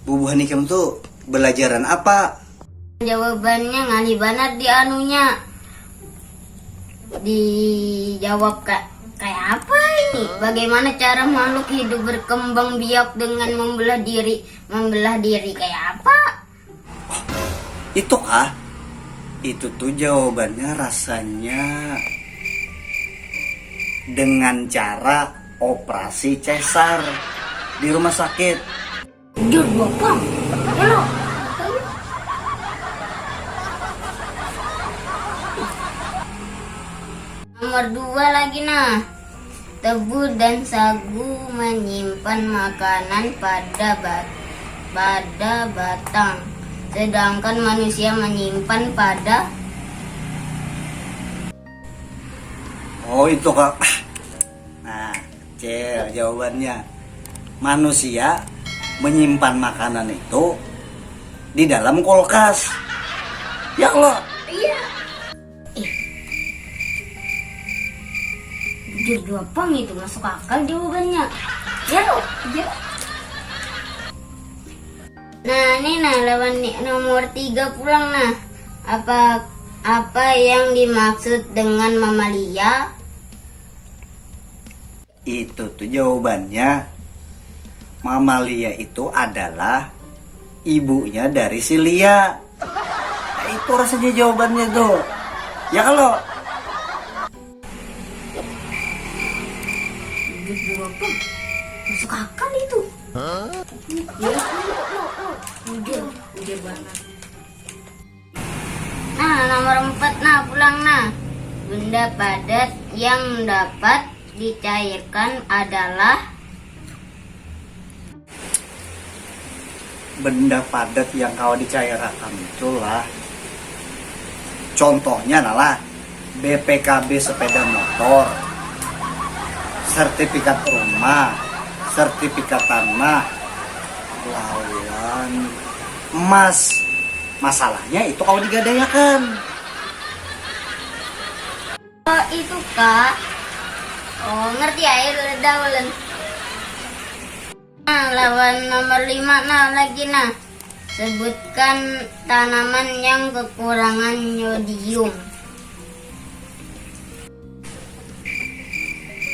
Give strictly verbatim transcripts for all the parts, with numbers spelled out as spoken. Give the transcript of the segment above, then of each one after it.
Bubuhan ikam tu belajaran apa? Jawabannya ngalih banar di anunya. Dijawab ka-, kayak apa ini? Bagaimana cara makhluk hidup berkembang biak dengan membelah diri? Membelah diri kayak apa? Itu kah? Itu tuh jawabannya rasanya dengan cara operasi cesar di rumah sakit. Jur dua pang. Hello. Nomor dua lagi nah. Tebu dan sagu menyimpan makanan pada bat-, pada batang, sedangkan manusia menyimpan pada. Oh, itu kak. Nah, cil jawabannya. Manusia menyimpan makanan itu di dalam kulkas. Ya Allah. Iya. Eh. Bujur dua pang itu masuk akal jawabannya. Ya lo, ya. Nah, ini nah lawan ni-, nomor tiga pulang nah. Apa, apa yang dimaksud dengan mamalia? Itu tuh jawabannya. Mamalia itu adalah ibunya dari si Lia. Nah, itu rasanya jawabannya tuh. Ya kalau. Bujur dua pang. Masuk akal itu. Ya, lo, lo, lo. Bujur, bujur banget. Nah, nomor empat nah pulang nah. Benda padat yang dapat dicairkan adalah. Benda padat yang kawa dicairakan itulah. Contohnya adalah B P K B sepeda motor, sertifikat rumah, sertifikat tanah, lawan emas. Masalahnya itu kawa digadayakan. Oh, itu kak. Oh, ngerti ya, ya udah ulun. Nah, lawan nomor lima nah lagi nah. Sebutkan tanaman yang kekurangan yodium.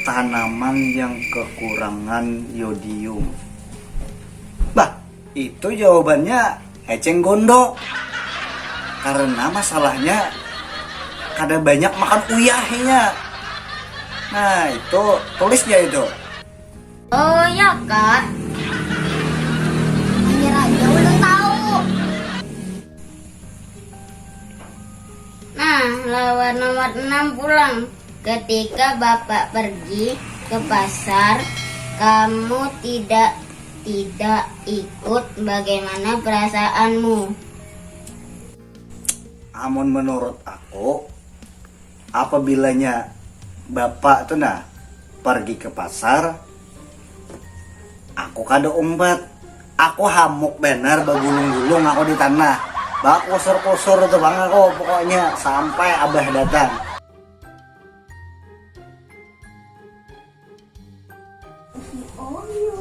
Tanaman yang kekurangan yodium. Bah, itu jawabannya eceng gondok. Karena masalahnya kada banyak makan uyahnya. Nah, itu tulisnya itu. Oh ya kak. Akhir aja ulun tahu. Nah, lawan nomor enam pulang. Ketika bapak pergi ke pasar, kamu tidak, tidak ikut, bagaimana perasaanmu? Amun menurut aku, apabilanya bapak tuh nah pergi ke pasar, aku kada umpat. Aku hamuk benar, bagulung-gulung aku di tanah, bakusur-kusur tuh bang aku pokoknya sampai abah datang.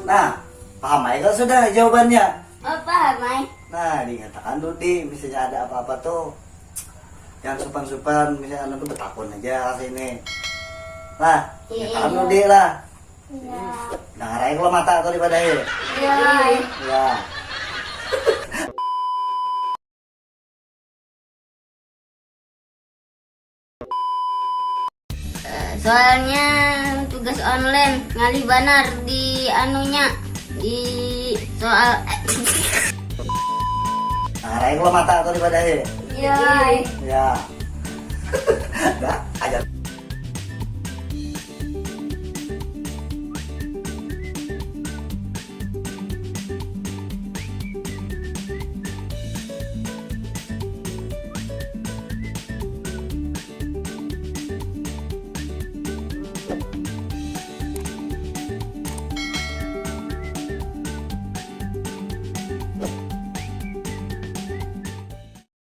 Nah, paham aja kau sudah jawabannya. Oh, paham ai. Nah, dinyatakan dulu di misalnya ada apa-apa tuh yang supan-supan misalnya anu tuh betakun aja ke sini. Nah, iya, dinyatakan dulu di lah. Iya. Dengar aja kalau mata atau dipadahi. Iya. Ya. Eh, soalnya tugas online ngalih banar di anunya, di soal. Nah, rai kalau mata atau dipadahi. Iya. Ya. Dah, aja.